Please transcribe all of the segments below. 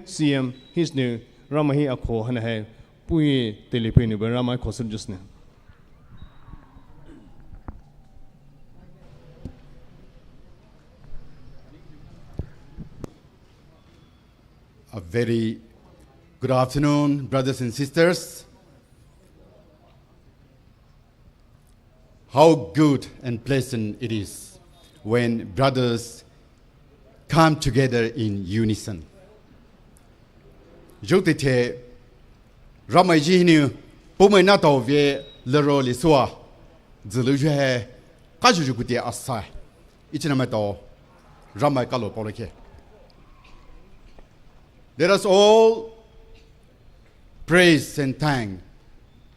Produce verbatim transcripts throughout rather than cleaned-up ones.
C M, hinou Ramai hi akho haina hai puye teile puye nou ba Ramai kho sou jusne. A very good afternoon, brothers and sisters. How good and pleasant it is when brothers come together in unison. Zhou teithe Ramai zhi hinou, puhmai nahtaoye lero lisoua, zülou zhih hai, kajuju kute asai, ichinamaitao, Ramai kalo paolakhe. Let us all praise and thank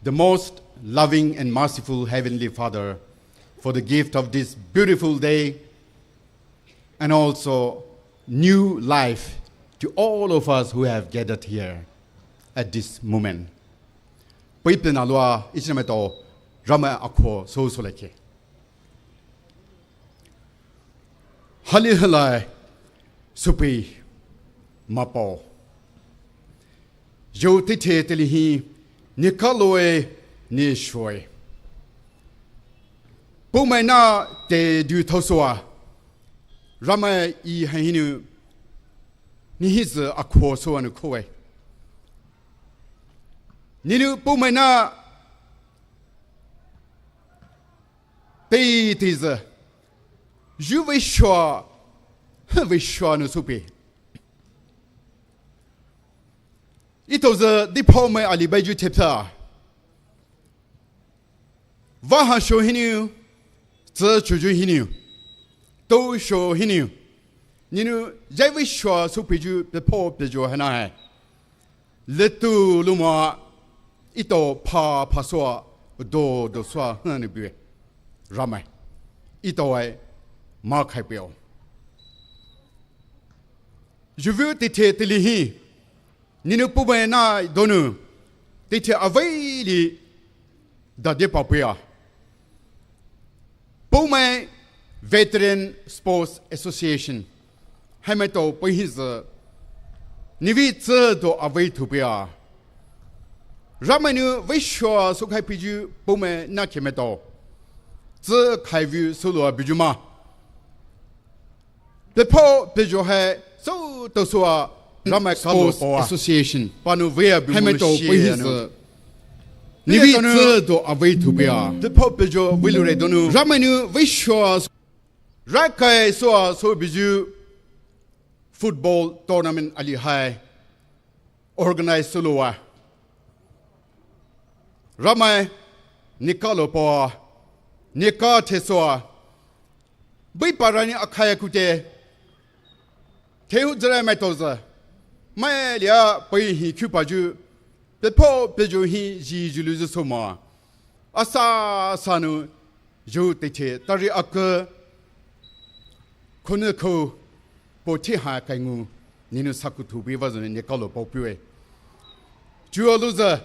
the most loving and merciful Heavenly Father for the gift of this beautiful day and also new life to all of us who have gathered here at this moment. Peipen aloua ichinamaitao Ramai akho sou soulakhe. Hali halai soupei mapao. Zhou teithe teile hi, ne kaloe, ne shoe. Puhmai nah teidu thaosoua, Ramai E hai hinou, ne hisü akho soua nou khoe. Nenou puhmai nah teitei zü, zhu veishoa, veishoa nou soupei. Etao zü deiphao mai ali baiyu thepsa. Vaha sho hinou, tsü chuyu hinou, tou sho hinou, nenou zai veishoa soupeiyu peiphao peiyu haina hai. Letu lumai, etao pha phasoua, do dosoua hanou bue. Ramai, etao ai makhai peio. Zhuvea teithe teile hi, nenou puhmai nah donou, teithe avei li dade paopeia. Puhmai Veteran Sports Association, haimaitao pei hisü, nevei tsüdo avei thoupeia. Ramai nou veishoa soukhai peiyu puhmai nah khemaitao, tsükhai vei souloua buyu ma. Peiphao peiyu hai sou taosoua Ramai kalo paoa. Association panou veia bu haimaitao pei hisü, nevei tsüdo avei thoupeia. Peiphao peiyu veiloure donou Ramai nou veishoa, raikai soua sou buyu football tournament ali hai organize souloua. Ramai, ne kalo paoa, ne kathei soua, bui parani akhai kute, theihu zürai maitao zü, mai lia pei hi khupayu, peiphao peiyu hi zhi zhulou zü souma. Asa sanou, zhou teithe tari ake, khone khou, po thi ha kaingu, nenou saku thoubi vazonou ne kalo paopeie. Chuo louzü,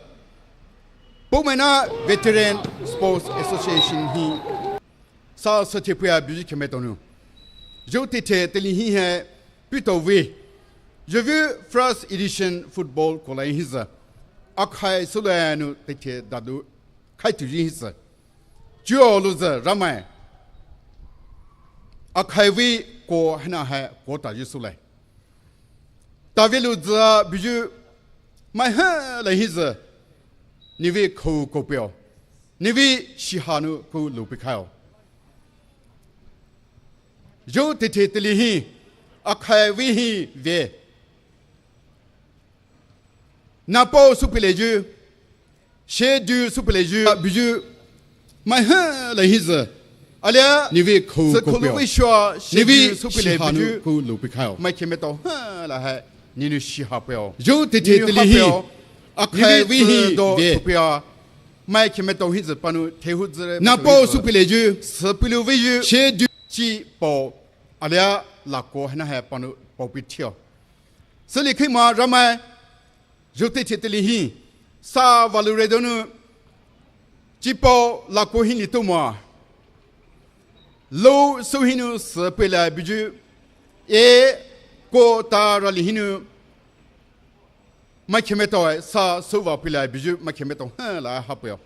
puhmai nah Veteran Sports Association hi, sa sa thepeia buyu khemaitao nou. Zhou teithe teile hi hai, puletao vei. Zhuvea first edition football kolai hisü. Akhai soulai nou teithe dadu, khaitu zhi hisü. Chuo louzü Ramai. Akhai vei ko haina hai ko tayu soulai. Tavei louzü buyu mai hala hisü. Nevei khou kopeio. Nevei shiha nou kou loupei khaio. Zhou teithe teile hi, akhai vei hi vei. Napao soupeileyu, shedu soupeileyu, buyu, mai hala hisü. Alia, nevei khou kopeio. Veishoa, nevei shiha nou kou loupei khaio. Mai khemaitao hala hai, nenou shiha peio. Zhou teithe teile hi, akhai vei hi vei. Mai khemaitao hisü panou theihu zürai. Napao soupeileyu, sü peilou veiyu, shedu chipao, alia lako haina hai panou paopei thiyo. Sülikhei ma Ramai, zhou teithe teile hi, sa valoure donou, chipao lako hi li touma. Lou sou hinou sü peila buyu, e ko ta rali hinou, Maikhe maitao sa souva peilai buyu maikhe maitao hala hapeio.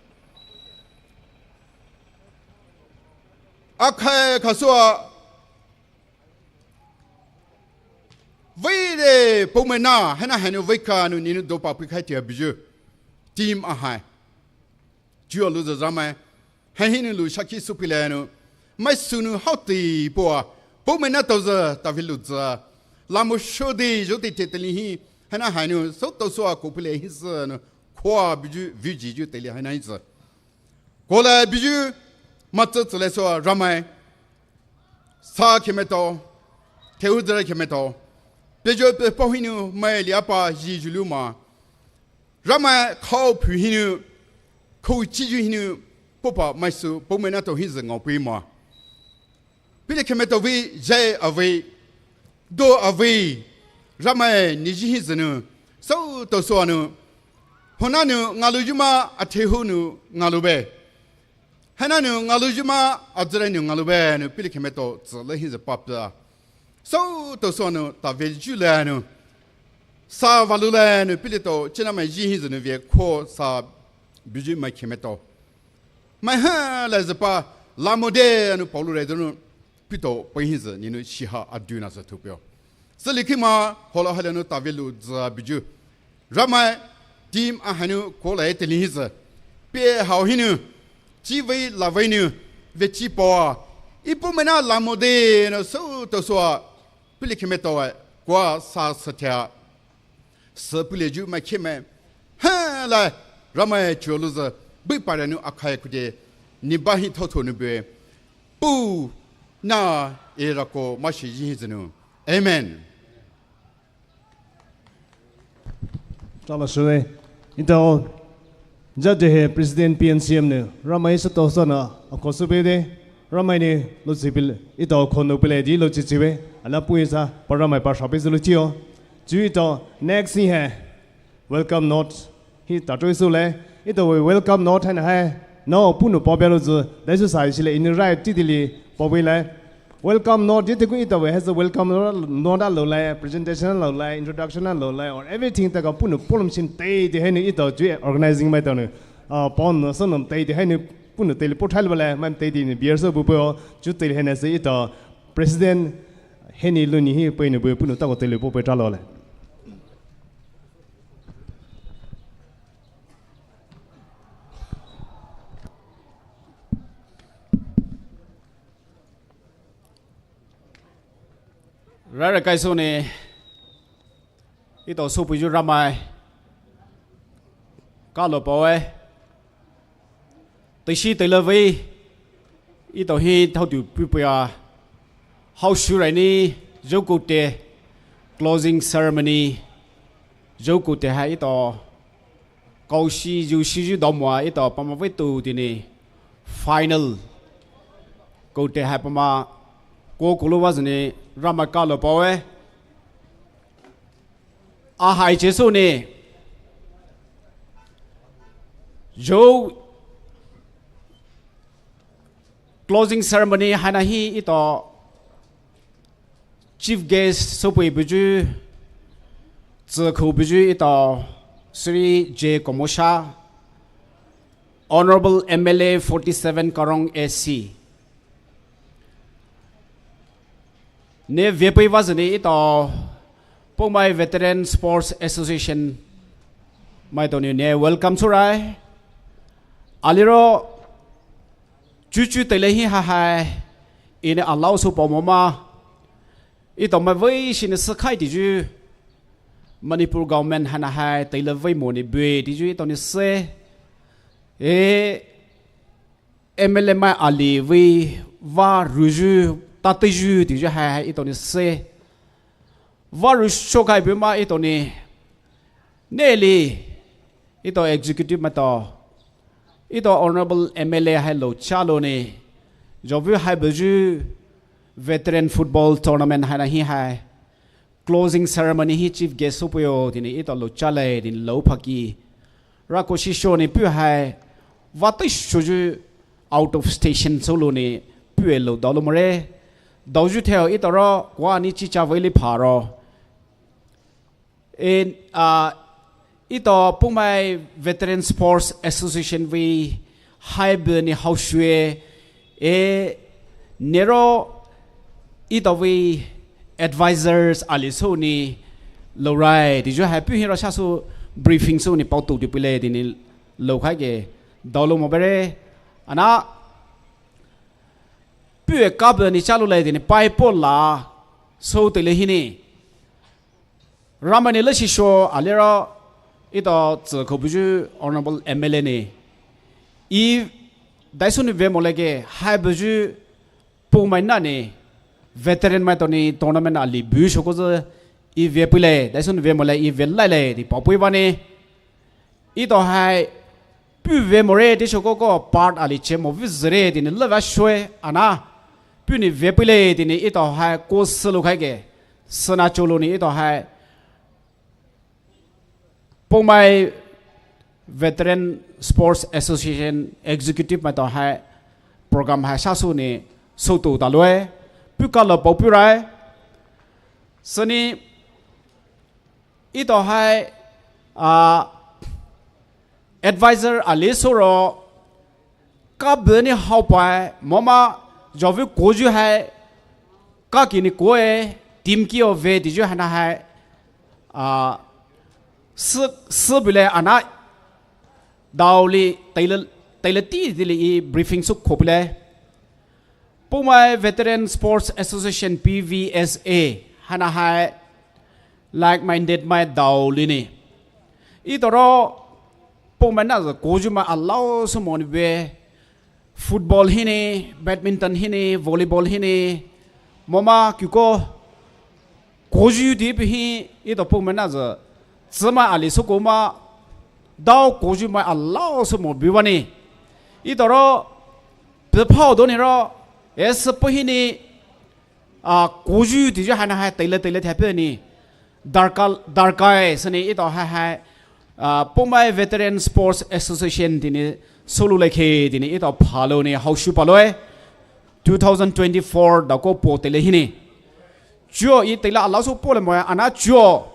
Akhai khasoua veide Poumai na haina hanou veika nou nenou dopa peikhai tea buyu. Team ahai. Chuo louzü Ramai. Haihinou lou shaki soupeilai nou. Maisou nou haotei poa. Poumai na taozü tave louzü. Lamu shode zhou teitei tali hi. Haina hanou soutou soua kou peilai hisü nou. Koa buyu viji yu teile haina hisü. Koa la buyu matsü tsülai soua Ramai. Sa khemaitao, thehuzüra khemaitao, pejo pe pao hinou mai liapa yi zulu ma. Ramai khao phu hinou, khao chiju hinou, popa maisou Poumai na tao hisü ngaopei ma. Peile khemaitao vei, zhai avei, do avei, Ramai niji hisü nou, soutou soua nou, hona nou ngalouyu ma athehu nou ngaloubaie. Haina nou ngalouyu ma azüra nou ngaloubaie nou peile khemaitao tsüle hisü papia. Soutou soua nou tave zhulai nou. Sa valoulai nou peile tao chinamai yi hisü nou vei koa sa buyu maikhe maitao. Mai hala züpa lamode nou paoloure donou. Peitao pei hisü nenou shiha adu na sü thupeio. Sülikhima hola hala nou tave louzü buyu. Ramai team ahanou koa la teli hisü. Pe hao hinou. Chivei lavei nou. Vechi poa. Poumai na lamode nou soutou soua. Peile khemaitao koa sa sathia. Sü peile yu maikhe mai. Hala Ramai chuo louzü. Bui para nou akhai kude. Niba hi thotho nou bue. Pu na e rako mashi yi hisü nou. Amen. Tala shuwe. Etao, judge he President P N C M nou, Ramai soutou soua na, ako soupeide, Ramai nou, lo chipil, etao kono pile di lo chichiwe, ana pui sa, pa Ramai pa shape zulu chio. Chu etao, next hi hai, welcome note. Hi tatou soulai, etao we welcome note haina hai. No, puhnou paobia louzü, daisu sai shile, ini right, titili, paobilai. Welcome note, di teku etao we, has a welcome note, note loulai, presentation loulai, introduction loulai, or everything taka puhnou polom shin tei di haina etao, chu organizing maitao nou. Ah, pon no, sonom tei di haina puhnou teli pothal balai, mam tei di ni bier so bupo, chu teli haina se etao, President, haina luni hi pei nou bu puhnou tako teli pope talo lai. Rara kaiso ne, etao soupeyu Ramai, kalo paoe, teishi teilavei, etao hi thaotu pupuia, haoshurai ni, zhoukoute, closing ceremony, zhoukoute hai etao, kaoshi, zhoushi zhu daomoa etao pamavei tou tini, final. Koute hai pama, ko kolo vazini, Ramai kalo paoe. Ahai cheso ni. Zhou closing ceremony haina hi etao chief guest soupei buyu, tsükhou buyu etao Shri J Komosha, Honorable M L A forty-seven Karong A C. Ne vepei vazini etao Poumai Veteran Sports Association maitao ni ne welcome sourai. Aliro chuchu tele hi hahai ini alao sou pao moma. Etao mai vei shini sü khai tiju Manipur government haina hai tele vei mo ni bue tiju etao ni se. E M L A mai ali vei va ruju, tateju tiju hai hai etao ni se. Va ru shokai bue ma etao ni. Neli, etao executive maitao. Etao honorable M L A hai lo chalo ni. Jobu hai buyu veteran football tournament haina hi hai. Closing ceremony hi chief guest soupeio tini etao lo chalai tini lo phaki. Rako shisho ni pu hai, vate shoju out of station solo ni pu e lo daolo more. Daoju theo etao ro, kwa ni chicha vei li pharo. E, ah, Etao Poumai Veteran Sports Association vei hai bü nou haoshoe, e, nero etao vei advisors ali sou nou lourai touyu hai puh hi ro sasou briefing sou nou paotou toupeilai tounou loukhai ke daolou mo bure. Ana puh e kabü nou chaloulai tounou paipo la sou teile hinou Ramai nou leshisho aliro etao tsükhou buyu Honourable M L A nou, e, daisou nou ve molai ke hai buyu Poumai na nou veteran maitao nou tournament ali bu shokoyu e ve peilai, daisou nou ve molai e ve lailai tea paopei vanou etao hai puh ve more tea shokoko part ali che mo vuzüre tounou leva shoe ana puh nou ve peilai tounou etao hai ko sülou khai ke süna cholo nou etao hai Poumai Veteran Sports Association Executive maitao hai program hai sasou nou soutou taloue, puh kalo paopu rai. Sünou etao hai, ah, advisor ali souro kabü nou haopai moma jovu koyu hai kaki nou koe team ki-o ve touyu haina hai, ah, sü, sü bulai ana daoli teile, teile ti teile e briefing sou khopulai. Poumai Veteran Sports Association, P V S A haina hai like-minded mai daoli nou etao ro Poumai na zü koyu mai alao sou mo nou bue, football hinou, badminton hinou, volleyball hinou, moma kuko koyu tea puh hi etao Poumai na zü tsümai ali souko ma dao koyu mai alao sou mo bu vanou etao ro pfüphao donou ro, e, süpei hinou, ah, koyu touyu haina hai teile teile thaipe nou darkha, darkha-e sünou etao hai hai, ah, Poumai Veteran Sports Association tounou souloulai khe tounou etao phalou nou haoshu paloue two thousand twenty-four daoko po teile hinou. Chuo e teile alao sou polai moe ana chuo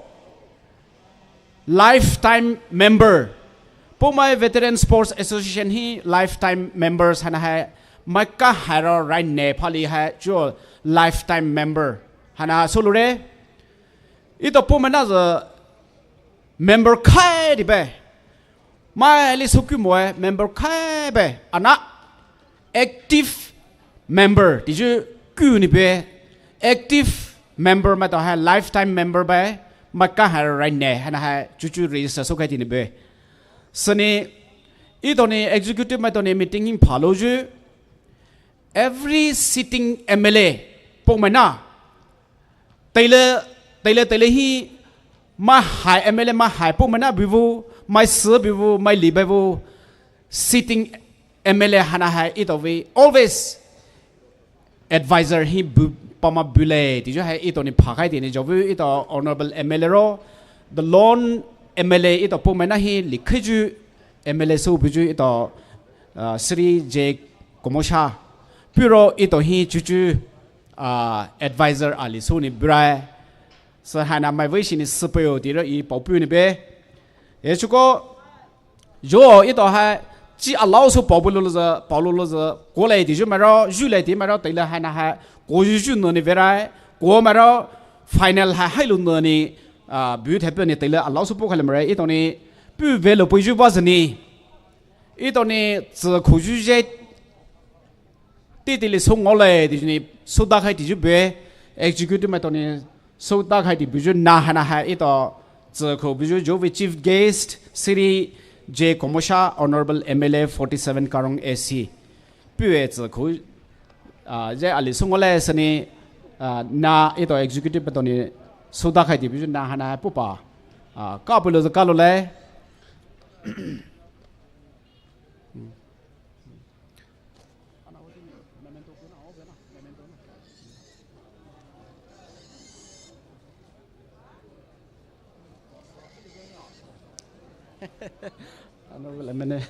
lifetime member. Poumai Veteran Sports Association hi lifetime members haina hai maika hairo raine phali hai chuo lifetime member haina souloure. Etao Poumai na zü member khai tea bue. Mai ali souku moe member khai bue ana active member touyu ku nou bue. Active member maitao hai lifetime member bue, maika hairo raine haina hai chuchu register sou khai tounou bue. Sünou etao nou executive maitao nou meeting hi phalouyu every sitting M L A Poumai na teile, teile, teile hi mai hai M L A mai hai Poumai na buvu, mai sü buvu, mai li buvu, sitting M L A haina hai etao vei always advisor hi bu, pama bulai touyu hai etao nou phakhai tounou jovu etao Honourable M L A ro, the lone M L A etao Poumai na hi likheyu M L A sou buyu etao, ah, Shri J Komosha. Puh ro etao hi chuchu, ah, advisor ali sou nou burai. Sü haina mai vei shi nou süpei-o tea ro e paopu nou bue. E chuko, yo etao hai chi alao sou paopu lolouzü, paolou lolouzü, kolai touyu mairo, yulai tea mairo, teile haina hai koyuyu nou nou verai, ko mairo, final hai hailou nou nou, ah, bu thaipe nou teile alao sou po khalai more, etao nou puh velou peiyu ba zünou etao nou tsükhouyu ye ti teile sou ngaolai touyu nou soudakhai touyu bue, executive maitao nou soudakhai tea buyu na haina hai etao tsükhou buyu jovu chief guest Shri J Komosha, Honourable M L A forty-seven Karong A C. Puh e tsükhou, ah, ye ali sou ngaolai sünou, ah, na etao executive maitao nou soudakhai tea buyu na haina hai pupa, ah, kapu louzü kaloulai. Honourable M L A.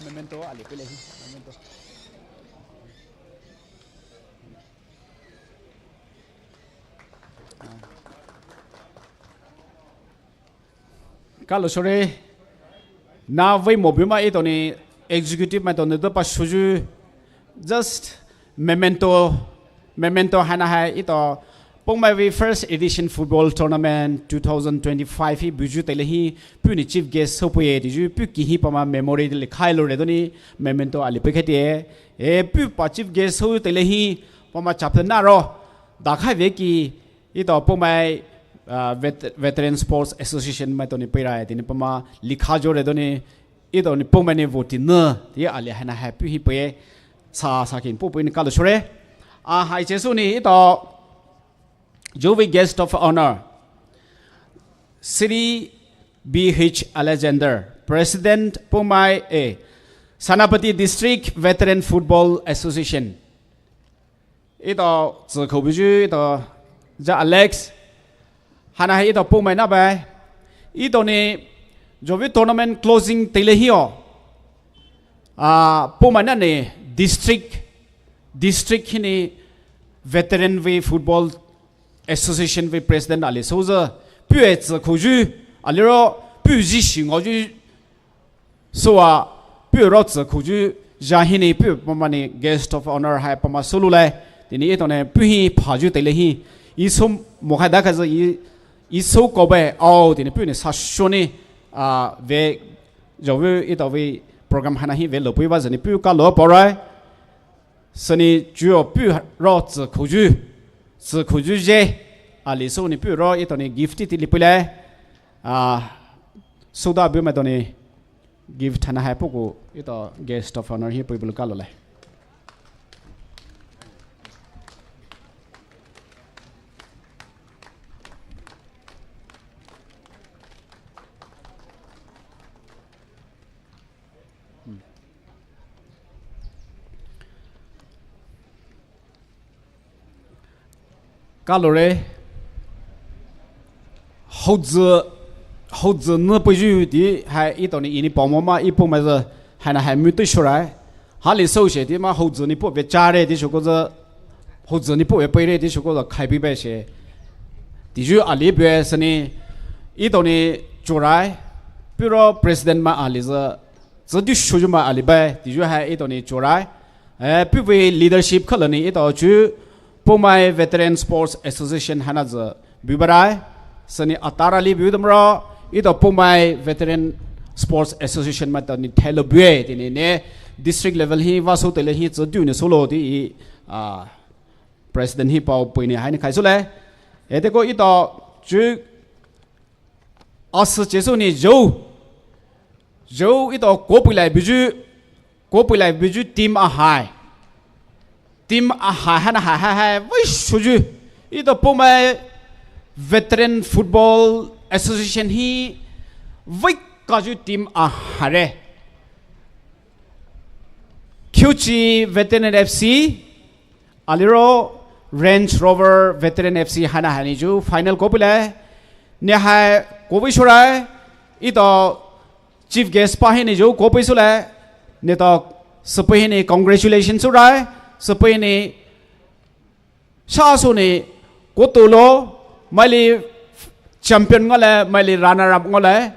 Memento ali peilai hi, memento. Kalo shore. Na vei mo buma ito ni executive maito ni dopa shuju. Just memento, memento hana hai ito. Pongmai vei first edition football tournament two thousand twenty-five hi buju tele hi pu ni chief guest so puye tiju pu ki hi pama memory de likhai lo re doni memento ali pe khete. E pu pa chief guest so tele hi pama chapter na ro. Da khai ve ki ito Pongmai, ah, Vet-, Veteran Sports Association maito ni peirai tini pama likha jo re doni ito ni Pongmai ni voti ne ti ali hana hai pu hi pe sa sa kin pu pu ni kalo shore. A hai chesu ni ito Juvi guest of honor Sri B H Alexander, President Pongmai A, Senapati District Veteran Football Association. Ito tsi khou buju ito ja Alex. Hana hai ito Pongmai na bai. Ito ni Juvi tournament closing tele hi o. Ah, Pongmai na ni district, district hi ni veteran vei football association vei president ali so ze. Pu e tsi khou ju ali ro pu ji shi ngo ju. So a pu ro tsi khou ju ja hi ni pu pama ni guest of honor hai pama sulu lai. Tini ito ni pu hi pha ju tele hi. I so mo khai da khai ze i, i so ko bai au tini pu ni sa sho ni, ah, ve Juvi ito vei program hana hi ve lo pui ba zeni pu kalo porai. Seni juo pu ro tsi khou ju, tsi khou ju je. Ali so ni pu ro ito ni gift ti li pui le. Ah, so da bu maito ni gift hana hai pu ku ito guest of honor hi pui bulu kalo le. Kalo re. Houzi, houzi ne pui ju ti hai ito ni ini pamo ma i Pongmai ze hana hai mu tu shurai. Hali so she ti ma houzi ni pu ve cha re ti shuko ze, houzi ni pu ve pui re ti shuko ze khai bi bai she. Tiju ali bue seni ito ni churai. Pu ro president ma ali ze. Tsi du shuju ma ali bai, tiju hai ito ni churai. Eh, pu vei leadership khala ni ito ju Pongmai Veteran Sports Association hana ze bu barai. Seni atara li bu damra, ito Pongmai Veteran Sports Association maito ni thelo bue, tini ne district level hi va so tele hi tsi du ni solo ti i, ah, president hi pao pui ni hai ni khai so le. Ete ko ito ju Asü chesu ni jou. Jou ito kopui lai buju. Kopui lai buju team ahai. Team ahai hana hai hai hai. Vei shuju. Ito Pongmai Veteran Football Association hi. Vei kaju team ahai re. Kyuchi Veteran F C. Aliro Range Rover Veteran F C hana hani ju final kopile. Ne hai kovi shurai. Ito chief guest pa hini ju kovi sule. Ne to sepe hini congratulations surai. Sepe hini sha su ni kotulo. Maili champion ngole, maili runner up ngole.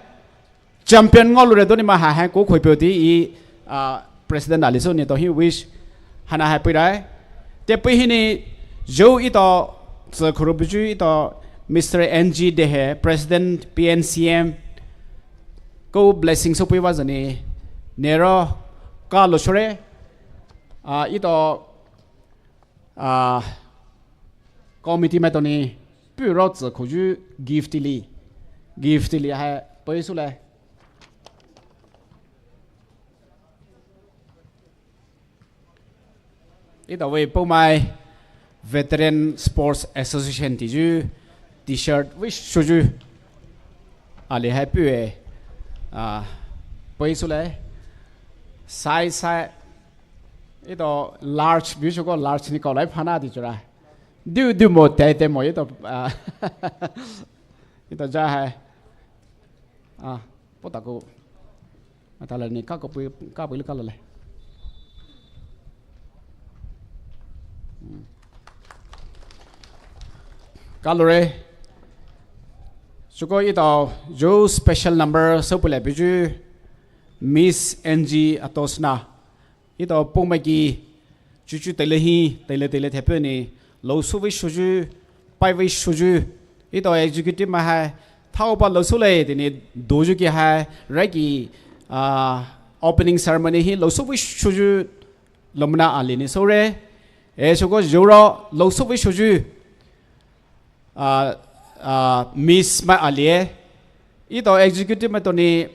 Champion ngolu re doni ma ha ha ko khoi pyo ti i, ah, president ali so ni to hi wish hana ha pui rai. Te pui hini jo ito tse khuru buju ito Mister N G Dehe, President P N C M. Ko blessing so pui wa zani nero ka lo shore. Ah, ito Ah, committee mai toni pu ro tse khuju gift li. Gift li ha poi su le. Ito wei Poumai Veteran Sports Association ti ju T-shirt wei shuju. Ali ha pu e. Ah, poi su le. Size size. Ito large, bishu ko large ni ko lai phana di chura. Diu diu mo te te mo ito, ah, ito ja hai. Ah, pota ko. Atala ni ka ko pui, ka pui ka lale. Hmm. Ka lore. Chuko etao zhou special number soupei lai peiyu Miss N G Atosna. Etao Poumai ki chuchu teile hi, teile teile thaipe ni, lousou vei shoyu, pai vei shoyu. Etao executive mai hai, thaopa lousou le, tini doyu ki hai, rai ki, ah, opening ceremony hi, lousou vei shoyu, loumana ali ni soure. E chuko zhou ro, lousou vei shoyu. Ah, ah, Miss mai alie. Etao executive maitao ni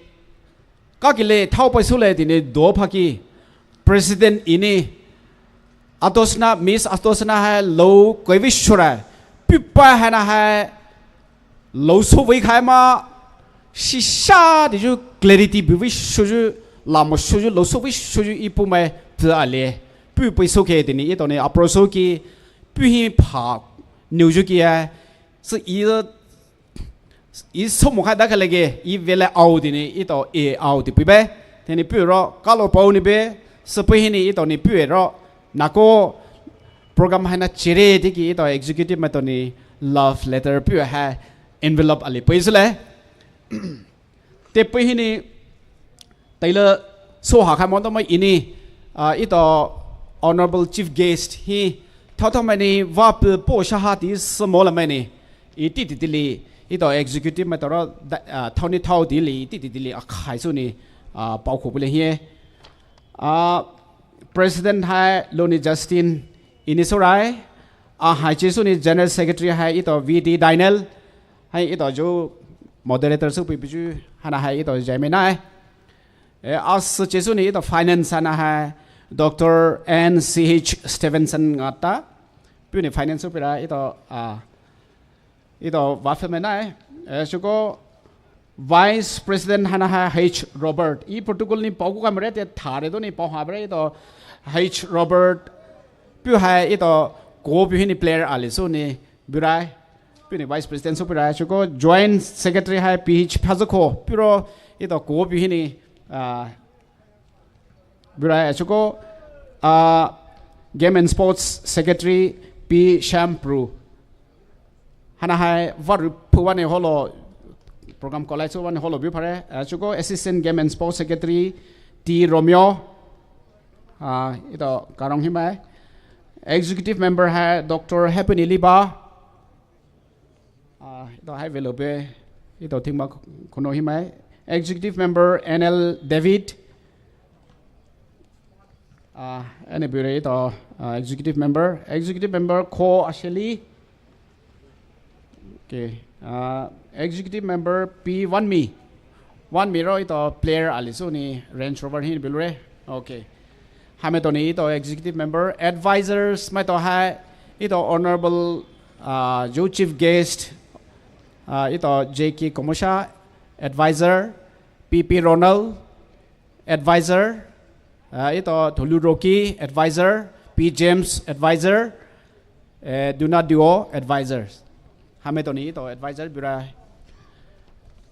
kakile thaopai soule tini dophaki. President ini Atosna, Miss Atosna hai lou koi vei shore. Pupa haina hai lousou vei khai ma shisha tiyu clarity bu vei shoyu, lamo shoyu, lousou vei shoyu e Poumai pü alie. Pu pei souke tini etao ni apro souki, pu hi pha niuyu ki e. Sü e, e soumo khai dakhai lege, e vele au tini, etao e au ti peibe. Tini pu ro, kalo pao ni be, sü pei hini etao ni pu e ro, nako program haina chere tiki etao executive maitao ni love letter pu hai envelope ali pei soule. Te pei hini, teile soha khai moto mai ini, ah, etao Honorable Chief Guest hi, thaothao mai ni, va pu po shaha ti sü mo la mai ni, e titi tili, etao executive maitao ro, da, ah, thao ni thao tili, e titi tili, a khai sou ni, ah, pao kho pule hi. Ah, President hai Loni Justin, ini sourai, a hai che sou ni General Secretary hai etao V D Daniel, hai etao zhou moderator soupei peiyu, haina hai etao jaime nai. E, a sü che sou ni etao finance haina hai, Doctor N C H Stevenson ngata, pu ni finance soupei ra etao, ah, etao va feme nai. E, chuko Vice President haina hai H Robert. E protocol ni pao ku kamre te thare do ni pao ha bre etao H Robert. Pu hai etao ko pu hini player ali sou ni burai. Pu ni Vice President soupei ra. Chuko Joint Secretary hai P H Phazako. Pu ro etao ko pu hini, ah, Burai, achuko, ah, Game and Sports Secretary P Shampru. Haina hai varu phuwa ni holo, program kolai suwa ni holo bu phare. Achuko Assistant Game and Sports Secretary T Romeo. Ah, etao karong himai. Executive Member hai Doctor Happy Niliba. Ah, etao hai velope, etao thingma kono himai. Executive Member N L David. Ah, ene bure etao, ah, Executive Member. Executive Member Ko Asheli. Okay. Ah, Executive Member P Wanmi. Wanmi ro etao player ali sou ni Range Rover hin bilure. Okay. Hameitao ni etao executive member, advisors maitao hai etao honorable, ah, zhou chief guest, ah, etao J K Komosha, advisor, P P Ronald, advisor, ah, etao Tholu Rocky, advisor, P James, advisor, eh, Duna Duo advisors. Hameitao ni etao advisor burai.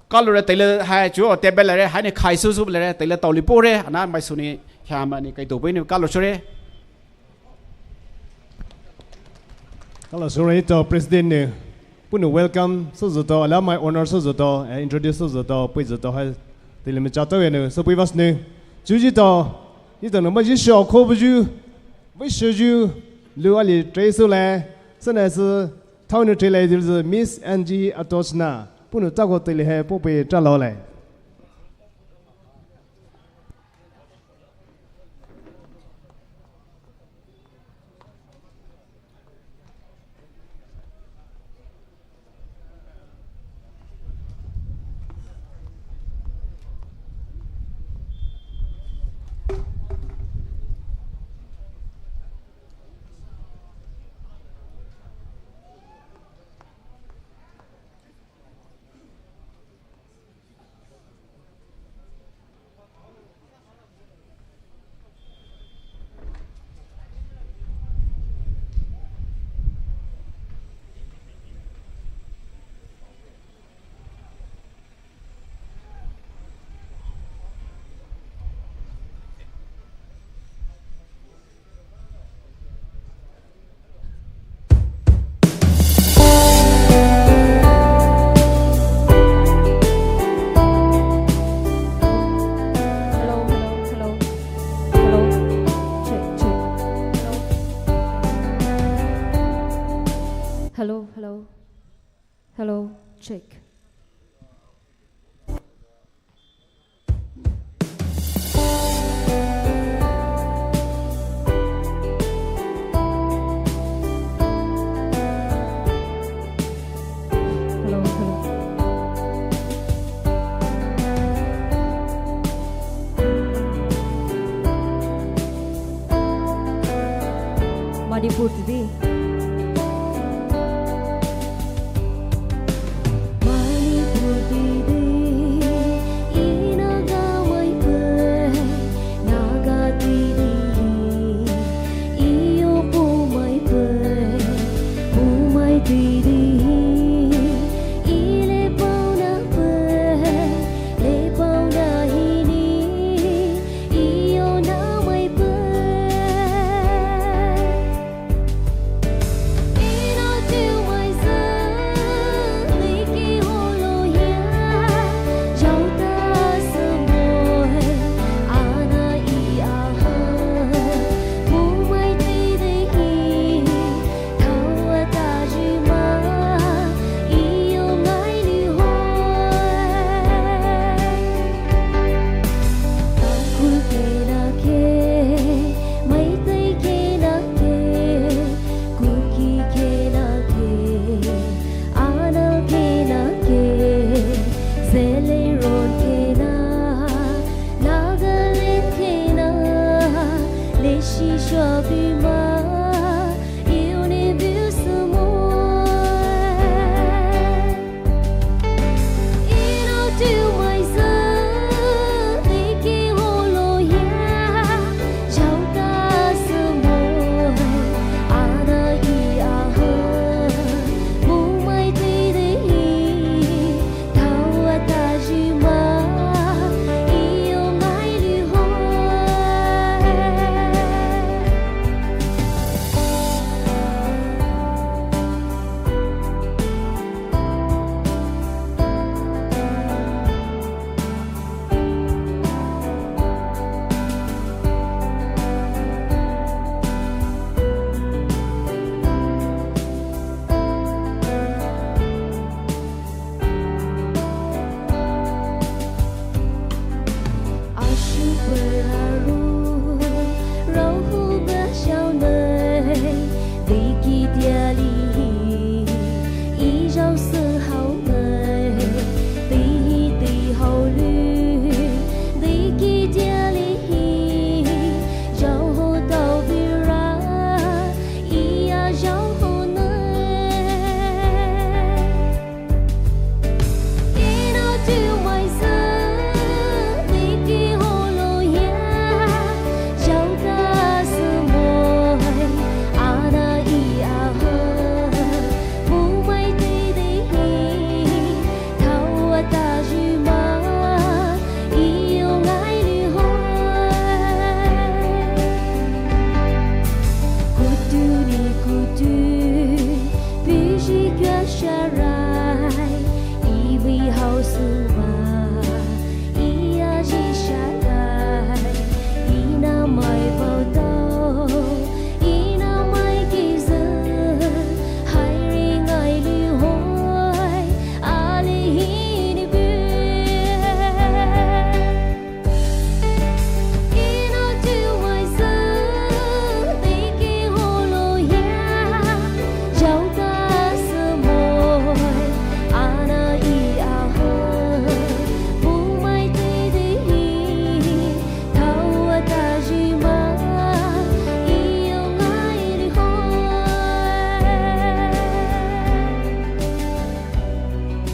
Kalore teile hai chuo table re, haini khai susu le re, teile taoli pore, ana mai suni, hama ni kai to ni kalo sure. Kalo sure etao president ne, puhnou welcome suzuto, alumni honor suzuto, eh, introduce suzuto, pui zuto hai, teile me chato ne, so pui vas ne. Chuji to, etao no ma ji sho ko buju, Vei shoyu, lu ali trei sule, sene sü, thaonu trei lai dil sü Miss Angie Atoshna, puhnou tako teile hai pope tralo lai. Hello, hello. Hello, check. Hello, hello. Manipur didi. Manipur didi, ina ga mai pe, Naga didi, iyo po mai pe, po mai didi, ile pao na pe, le pao na hini, iyo na mai pe.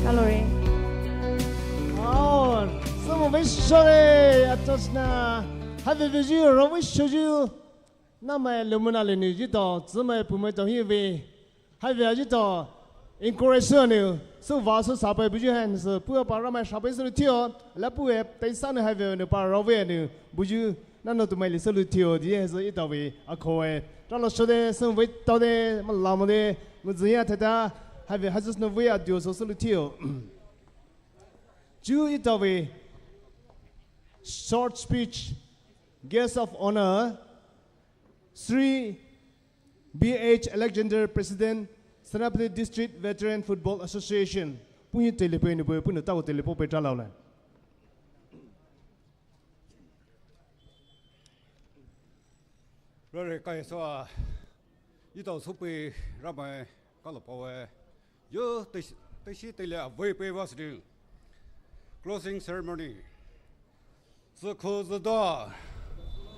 Hello. Oh, some of us, sorry, atosna. Have a visual, we show you. Namai lumuna le nu jito, tsumai pumai to hivi. Have a jito, encourage nu. So va so sapai buju han so, pua pa ramai sapai so tio. La pua taisa nu have nu pa rove nu. Buju nano tumai le so tio, di so itawe, akoe. Talo so de, so we to de, malamo de, muziya teta. Have a hazus no we adio so so tio. Ju itawe, short speech, guest of honor, Sri B H Alexander, President, Senapati District Veteran Football Association, puhi tele pei ni pei, puhnou takou tele po pei tra lao le. Rare kai soa, etao soupeia Ramai kalo paowe. Yo, tei, teishi teile avei pei vah südi. Closing ceremony. Zükho züda,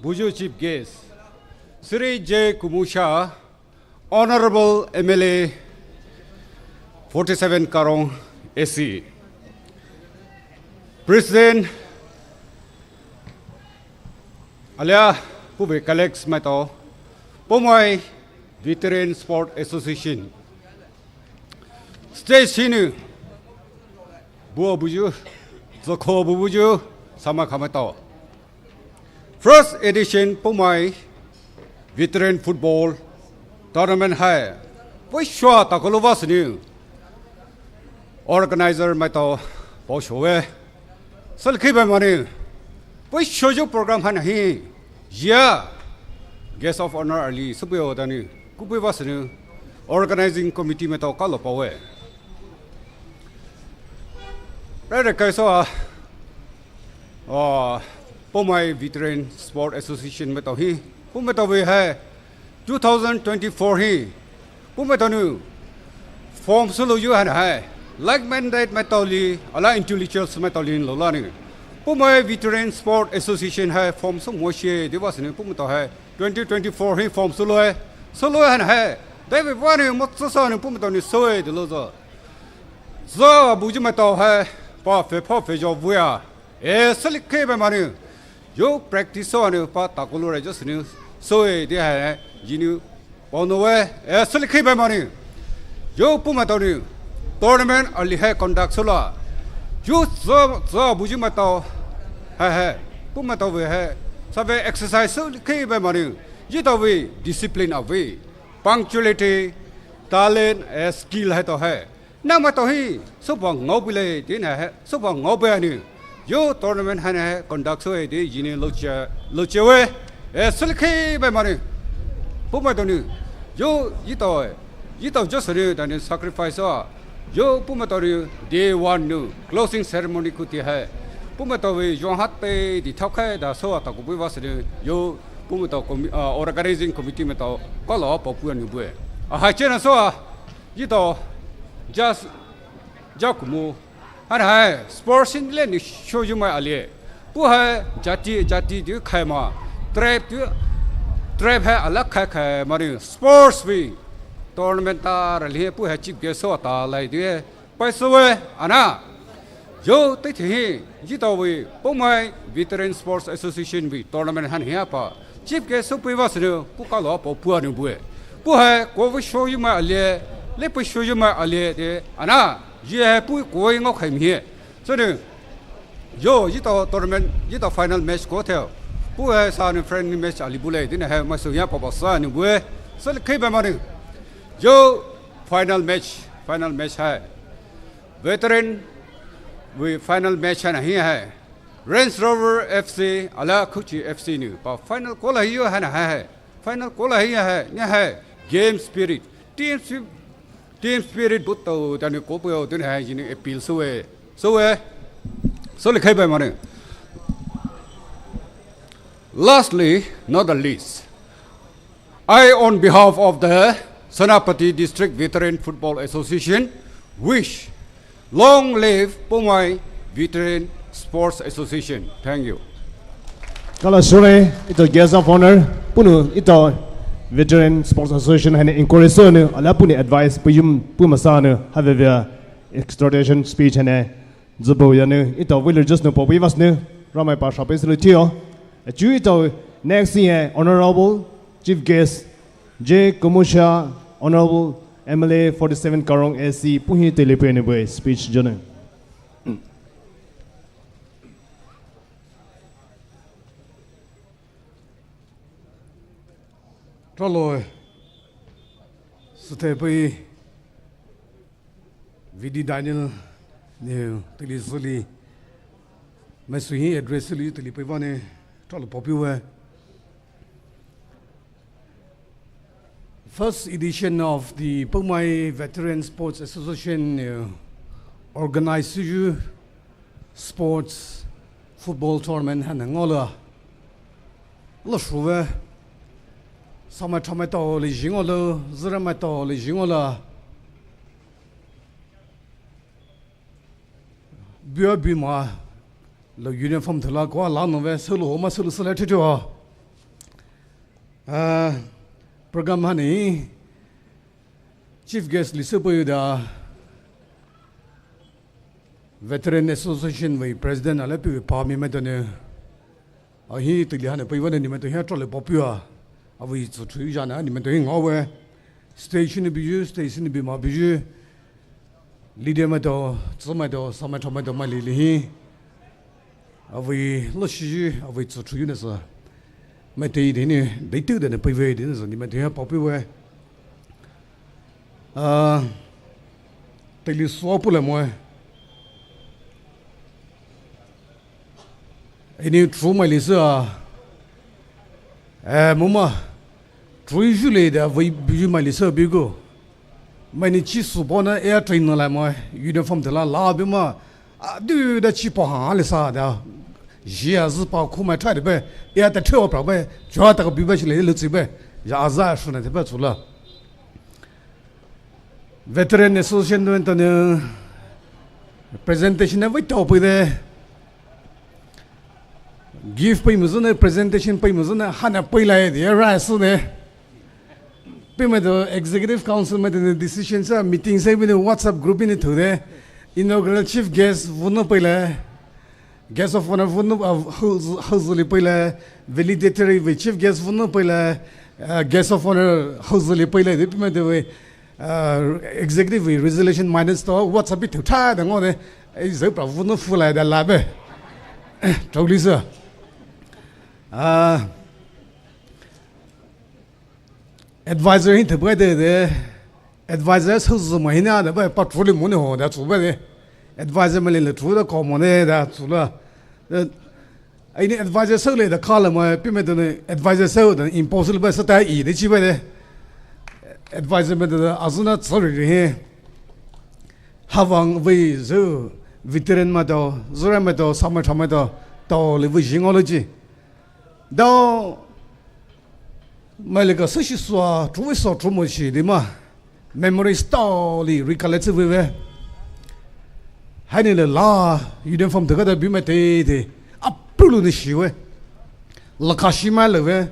buyu chief guest, Shri J Kumo Sha, Honorable M L A, forty-seven Karong A C, President, alia puhvei colleagues maitao, Poumai Veteran Sport Association, stage hinou, bua buyu, zükho bu buyu, samai khamaitao. First edition Poumai Veteran Football Tournament hai, puh shua takou lou vah sünou, organizer maitao paoshowe. Sülkhei bai manou, puh shuyu program haina hi, ya, guest of honour ali soupeio danou, kupei vah sünou, organizing committee maitao kalo paowe. Rare kai soa, ah, Poumai Veteran Sport Association maitao hi, puh maitao vei hai, two thousand twenty-four hi, puh maitao nou, form sülou yu haina hai, like-minded maitao li, ala intellectuals maitao li lou la nou. Poumai Veteran Sport Association hai form sü mo shie, de vah sünou puh maitao hai, twenty twenty-four hi form sülou hai, sülou haina hai, dai vei vah nou mo tsüsa nou puh maitao nou süe de lou zo. Zü buyu maitao hai, pa fe pha fe jo vuya. E, sülkhei bai manou. Yo practice soa nou pa takou lou re jo sünou. Süe de hai, yinou. Paonou we, e, sülkhei bai manou. Yo puh maitao nou. Tournament ali hai conduct süla. Yo zü, zü buyu maitao. Hai hai. Puh maitao vei hai. Save exercise sülkhei bai manou. Yitao vei discipline avei. Punctuality, talent, e, skill haitao hai. Namaitao hi, soupa ngaopeilai, tina hai, soupa ngaopei anou. Yo tournament haina hai, conduct soe de, yinou louche, louche we. E, sülkhei bai manou. Puh maitao nou. Yo, yitao e. Yitao jo sünou, danou sacrifice soa. Yo, puh maitao nou, day one nou, closing ceremony kuti hai. Puh maitao vei, yong hat pei, di thao khai, da soa, takou pei vah sünou. Yo, puh maitao commi-, ah, organizing committee maitao, kalo pao pua nou bue. Ah, hai chena soa. Yitao, just, jakumo. Haina hai, sports in le ni shoyu mai alie. Puh hai, jati, jati du khai ma. Tribe du, tribe hai ala khai khai manou. Sports vei. Tournament ta rali hai puh hai chief guest soa ta lai du hai. Pai süwe, ana. Yo, tei thei hi, yitao vei, Poumai Veteran Sports Association vei, tournament haina hi apa. Chief guest soupei vah sünou, puh kalo pao pua nou bue. Puh hai, kou vei shoyu mai alie, le pei shoyu mai alie de, ana, ye hai puh kou vei ngao khai mi hai. Sünou, yo, yitao tournament, yitao final match kou thei. Puh hai sa nou friendly match ali bu le, tina hai, mai sü ya papa sa nou bue. Sülkhei bai manou. Yo, final match, final match hai. Veteran vei final match haina hi hai. Range Rover F C, ala Khuchi F C nou. Pa final kou la hiyo haina hai hai. Final kou la hiyo hai, ni hai. Game spirit. Team spi-, team spirit butao, danou kou peo, danou hai, yinou appeal süwe. Süwe. Sülkhei bai manou. Lastly, not the least, I, on behalf of the Senapati District Veteran Football Association, wish long live Poumai Veteran Sports Association. Thank you. Kala sure, etao guest of honour, puhnou etao Veteran Sports Association haina encourage sünou, ala puhnou advice, puyum, pumasa nou, havevea exhortation speech haina, zübo yanou, etao villagers nou paopei vah sünou, Ramai pa shapei sülou tio. Achu etao next hi hai, Honourable Chief Guest, J Kumo Sha, Honourable M L A forty-seven Karong A C, puhi tele pei nou bue speech jonou. Tralo, süthai pei, V D Daniel, nou, teli suli, mai suhi address suli, teli pei vane, tralo paopiwe. First edition of the Poumai Veteran Sports Association, uh, organize yu sports football tournament haina ngaolou. Lashuvei, samai thamai tao li zhi ngaolou, züramai tao li zhi ngaolou. Bua buma, lou uniform thela koa la nuvei, sülou homa sülou sülai thuthua. Ah, program haina chief guest li süpei da Veteran Association vei president ale pi pa mi maitao nou. Ahi tili haina pei vane ni maitao hi trolley pa pua. Avei tsuthu zhana ni maitao hi ngaowe. Stage ni biyu, stage ni bima biyu. Leader maitao, tsü maitao, samai thamai tao mai lili hi. Avei lashi, avei tsuthu yu nasa. Maitao dini, deitu dini pei vei dini sa, ni maitao hi pa pua. Ah, tili sua pula moe. Ini true mai lisa. Eh, muma. True yu le da vei biyu mai lisa bigo. Mai ni chi su bona air train na la moe. Uniform thela la bima. A, du da chi pa ha lisa da. Zhia zü pa khu mai try de be. Air ta theo pra be. Jua ta ka bi be shi le lu tsi be. Ya aza shu na de be tsula. Veteran Association nou tane presentation na vei tao pei de. Gift pei muzune, presentation pei muzune, haina pei lai de, ra su ne. Pi maitao executive council maitao decision sa, meeting sa, bini WhatsApp group bini thu de. Inaugural chief guest vunu pei lai. Guest of honor vunu, uh, hou-, houzuli pei lai, valedictory vei chief guest vunu pei lai, uh, guest of honor houzuli pei lai, de pi maitao vei, uh, executive vei resolution minutes to, WhatsApp bi thu tha da ngao de, ei zai pra vunu fu lai da la be. Tau lisa. Uh, Advisor hi thepei de de. Advisor sou zü mai hina de ba patrol mo ne ho da tsu ba de. Advisor mai le le tsu da ko mo ne da tsu la. Eh, ai ni advisor sou le da ka la mai pi maitao ne advisor sou da impossible ba sa ta i de chi ba de. Advisor maitao da azuna tsuri ri he. Havang vei zü veteran maitao, züra maitao, samai thamai tao, tao le vei zhi ngaolou chi. Dao mai le ka sü shi sua, tru vei sua tru mo shi de ma. Memories tao li recollect vei vei. Haina le la uniform de ka da bi mai te de. Apulu ni shi vei. La ka shi mai le vei.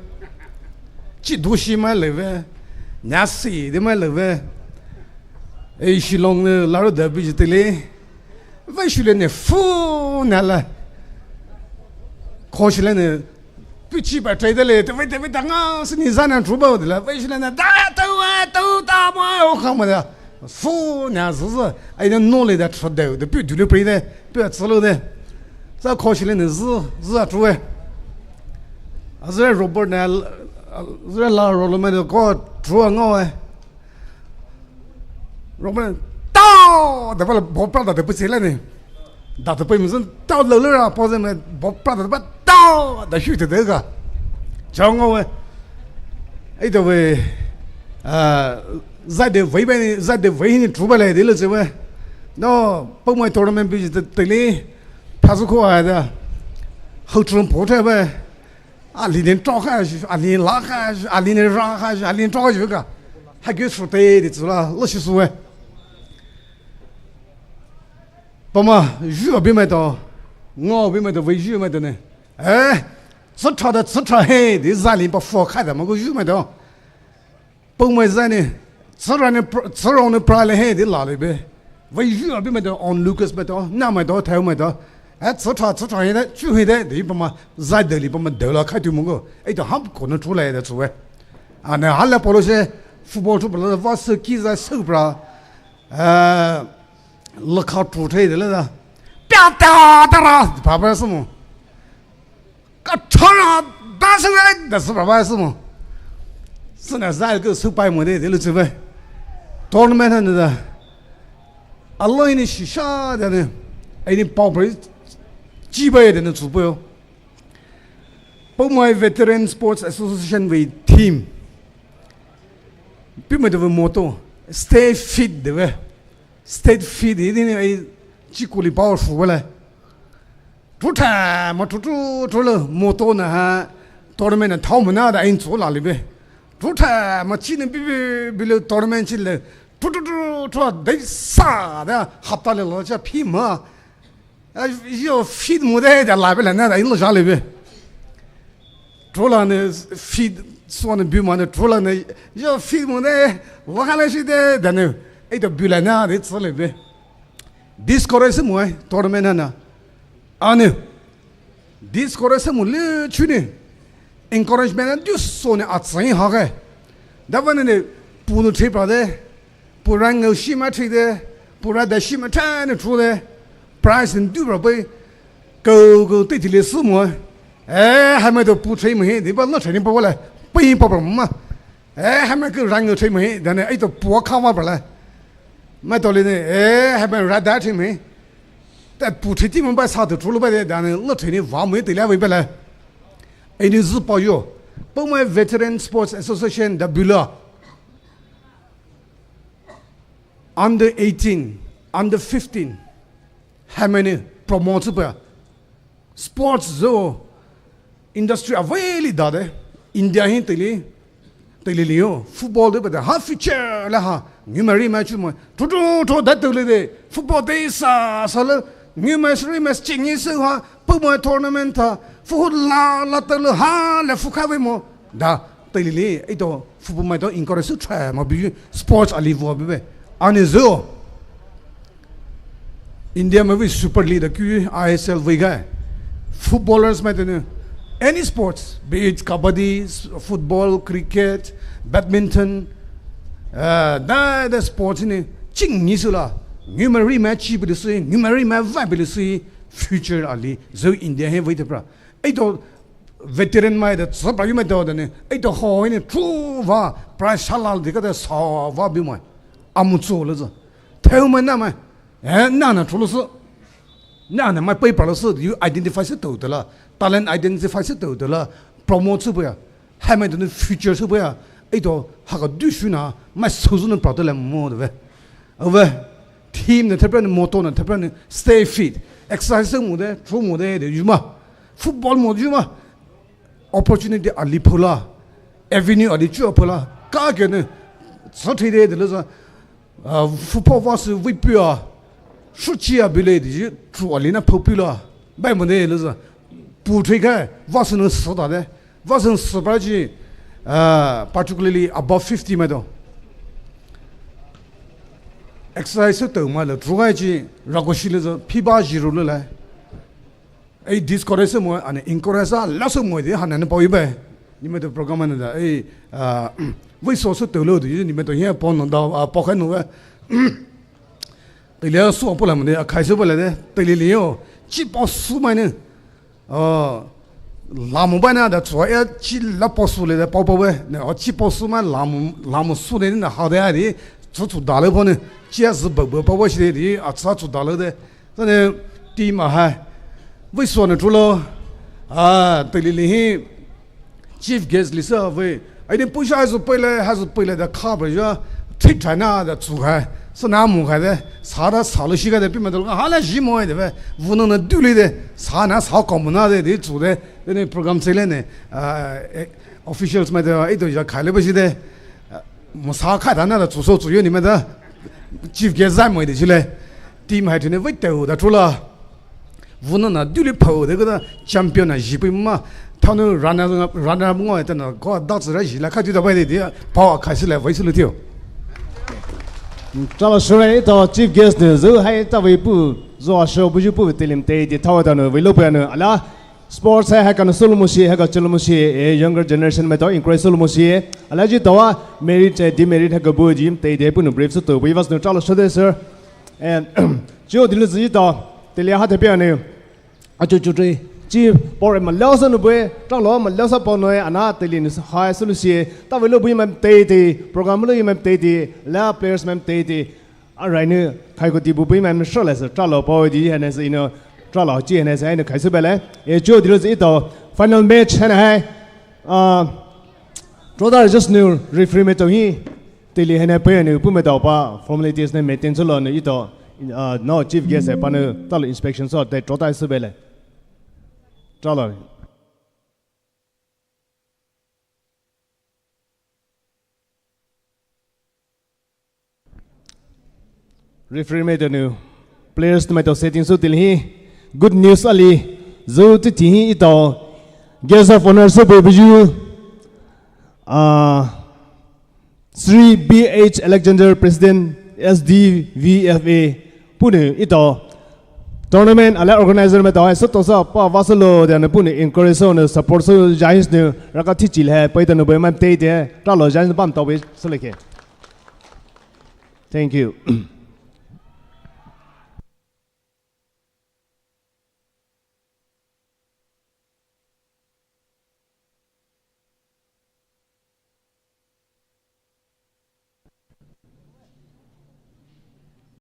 Chi du shi mai le vei. Nya si de mai le vei. Ei Shillong ne la ro da bi ji te le. Vei shu le ne fu na la. Ko shi le ne pi chi ba trai de le, te vei, te vei, da nga, si ni za na tru ba de la, vei shu le ne, da, tau, eh, tau, ta, ma, o, ka ma da. Fu na, zi, zi, ai na no le da tru de, de pi du le pri de, pi a zi le de. Za ko shi le ne, zi, zi a tru e. A zi Robert na, a zi la ro le me de ko tru a ngo e. Robert, tao! Da ba la bo pra da de pu se la ne. Da de pu mi zun tao lo lo ra po zun bo pra da ba tao! Da shu te de ga. Chao ngo we. Ai de we. Ah, za de vei ba ni, za de vei ni tru ba le de lo se we. No, Poumai tournament bi de te li. Pa zu ko a da. Hou tru po te ba. A li nen tao ka, a li la ka, a li nen ra ka, a li tao ka ka. Ha ge su te de zu la, lo shi su we. Pama, ju a bi mai tao, ngo bi mai tao, vei ju mai tao ne. Eh, zi tra da, zi tra he, de za li pa fo ka da ma go ju mai tao. Poumai zai ne, zi ra ne, pr-, zi ra ne pra le he, de la le be. Vei ju a bi mai tao, onlookers mai tao, na mai tao, thai mai tao. Eh, zi tra, zi tra he de, chu he de, de pa ma, zai de li pa ma de la kai tu mo go. Eh, to ham ko no chu le de chu we. A ne ha le polo se, football chu polo, va se ki zai se pra. Eh, la ka chu te de la da. Pia ta ta ra, pa pa se mo. Ka thara da se we, da se pra pa se mo. Se na zai ke su pai mo de, de lu se we. Tournament ne da. A lo ni shi sha da ne. Ai ni pao pre chi ba de ne su po. Poumai Veteran Sports Association vei team. Pimai de ve motto, stay fit de ve. Stay fit de ni ai chi kuli power fu ve le. Tru tha ma tru tru tru le motto na ha tournament na thau ma na da in chu la le ve. Tru tha ma chi ne bi bi bi le tournament chi le. Tru tru tru tru dai sa da hapta le lo cha phi ma. A, yo fit mo de da la ve la na da in lo ja le ve. Tru la ne fit so ne bi ma ne tru la ne yo fit mo de lo ha le shi de da ne. Ai da bi la na de tsu le ve. Discourage mo ai tournament na. Ane. Discourage mo le chu ne. Encouragement na du so ne a tsai ha ge. Da va ne ne pu no trip ra de. Pu ra ngau shi ma trip de. Pu ra da shi ma tra ne tru de. Prize ne du ra bai. Go go te ti le su mo. Eh, ha ma do pu trip mo he. De ba lo trip ne ba wa le. Pai pa pa ma. Eh, ha ma ke ra ngau trip mo he. Da ne ai to pu ka ma ba le. Mai to le ne. Eh, ha ma ra da trip mo he. Ta pu thiti mo ba sa tu tru lo ba de da ne lo thini va mo te la ve ba la. Ai ni zu pa yo. Poumai Veteran Sports Association da bula. Under eighteen, under fifteen. Ha ma ne promote ba. Sports zo industry a vei li da de. India hin te li. Te li li yo. Football de ba de. Ha future la ha. Ngi ma ri ma chu mo. Tru tru tru da te li de. Football de sa sa le. Ngi ma ri ma chi ngi se ha. Poumai tournament ta. Fu hu la la te le ha le fu ka ve mo. Da. Te li li. Ai to. Football mai to encourage su try ma bi. Sports a li vo bi be. Ani zo. India mai vei Super League da kyu I S L vei ga. Footballers mai tene. Any sports, be it kabaddi, s-, football, cricket, badminton, uh, da da sports ne. Ching ni su la. Ngi ma ri ma chi bi le sui, ngi ma ri ma va bi le sui. Future a li. Zo India he vei te pra. Ai to veteran mai da tsa pra yu mai to da ne. Ai to ho ne tru va. Pra sha la de ka da sa va bi mai. Amu tsu le zo. Theu mai na mai. Eh, na na tru le zo. Na na mai pai pra le zo. You identify se to de la. Talent identify se to de la. Promote se bu ya. Hai mai de future se bu ya. Ai to ha ka du shu na. Mai so zo na pra de la mo de ve. Ove, team ne thepra ne motto ne thepra ne stay fit. Exercise mo de, tru mo de, de yuma. Football mo de yuma. Opportunity a li phola. Avenue a li chu a phola. Ka ke ne. Sa thi de de le za. Ah, football va se vei pu a. Shu chi a bi le de tru a li na pho pu la. Bai mo de le za. Pu thi ka. Va se ne sa da de. Vasen sü pra chi, uh, particularly above fifty mai do. Exercise sü tau mai le, tru gai chi, rako shi le zo, phi ba ji ru le le. Ai discourage sü mo, ane encourage a, la sü mo de, hanan pao yi bai. Ni mai to program ane da, ai, uh, vei so sü tau lo de, ni mai to ye pao no da, uh, pao khai no ga. Te le so pao la mo de, a khai sü pao le de, te le le yo, chi pao sü mai ne. Oh, lamu bai na da tsua ya chi la pao su le da pao pao bai. Ne, oh, chi pao su mai lamu, lamu su le na ha de ya di. Tsu tsu da le pao ne. Chi ya zi bau bau pao bai shi de di. A tsa tsu da le de. Sa ne, team a hai. Vei so ne tru lo. Ah, te li li hi. Chief guest li sa vei. Ai ne pusa ha zu pei le, ha zu pei le da kha ba ja, thik thai na da tsu hai, sa na mu hai de, sa da sa lo shi ga de pi ma de, ha la ji mo de ve, vu na na du li de, sa na sa ko mo na de, de tsu de, de ne program se le ne, ah, eh, officials mai de, ai do ja khai le ba shi de, ah, mo sa khai da na da tsu so tsu yo ni mai de, chief guest zai mo de ji le, team hai ne vei teu da tru la. Vuna na duli pao de ko da champion na ji pui ma. Thanu runner, runner up ngoi ta na ko da zira ji la ka tu da bai de de. Pao a khai si le vai si lu tio. Tala sure to chief guest ne zu hai ta vai pu. Zo a show bu ju pu te lim te de tao ta no vai lo pu no. Ala sports hai hai ka no sulu mo si hai ka chulu mo si e younger generation mai to encourage sulu mo si e. Ala ji to a merit eh, demerit hai ka bu ji te de pu no brief su to bu vas no tala sure sir. And Chiu dilu zi to, telia ha te pia ne. Achu chu tre. Chi por ma lao sa nu bue, tra lo ma lao sa po noi ana teli ni hai sulu sie. Ta ve lo bui mam te te, program lo mam te te, la players mam te te. Arai ne, khai ko ti bu bui mam shra la sa, tra lo po di hane sa ino, tra lo chi hane sa ino khai su bele. E chiu dilu zi to, final match hane hai. Ah, Troda just new referee me to hi. Teile haina pei nou puh maitao pa formalities nou maintain soulo nou etao, uh, nou chief guest hai pa nou talo inspection sou te trota sü bele. Talo. Referee maitao nou, players nou maitao setting sou teile hi, good news ali, zü titi hi etao, guest of honour sou buyu, uh, Shri B H Alexander, President S D V F A, puhnou etao tournament ali organizer maitao hai sütosa pa vasülo de nou puhnou encourage sou nou support sou judge nou raka thichi le hai pei ta nou bui man te de talo judge nou pam tao bui sülekhe. Thank you.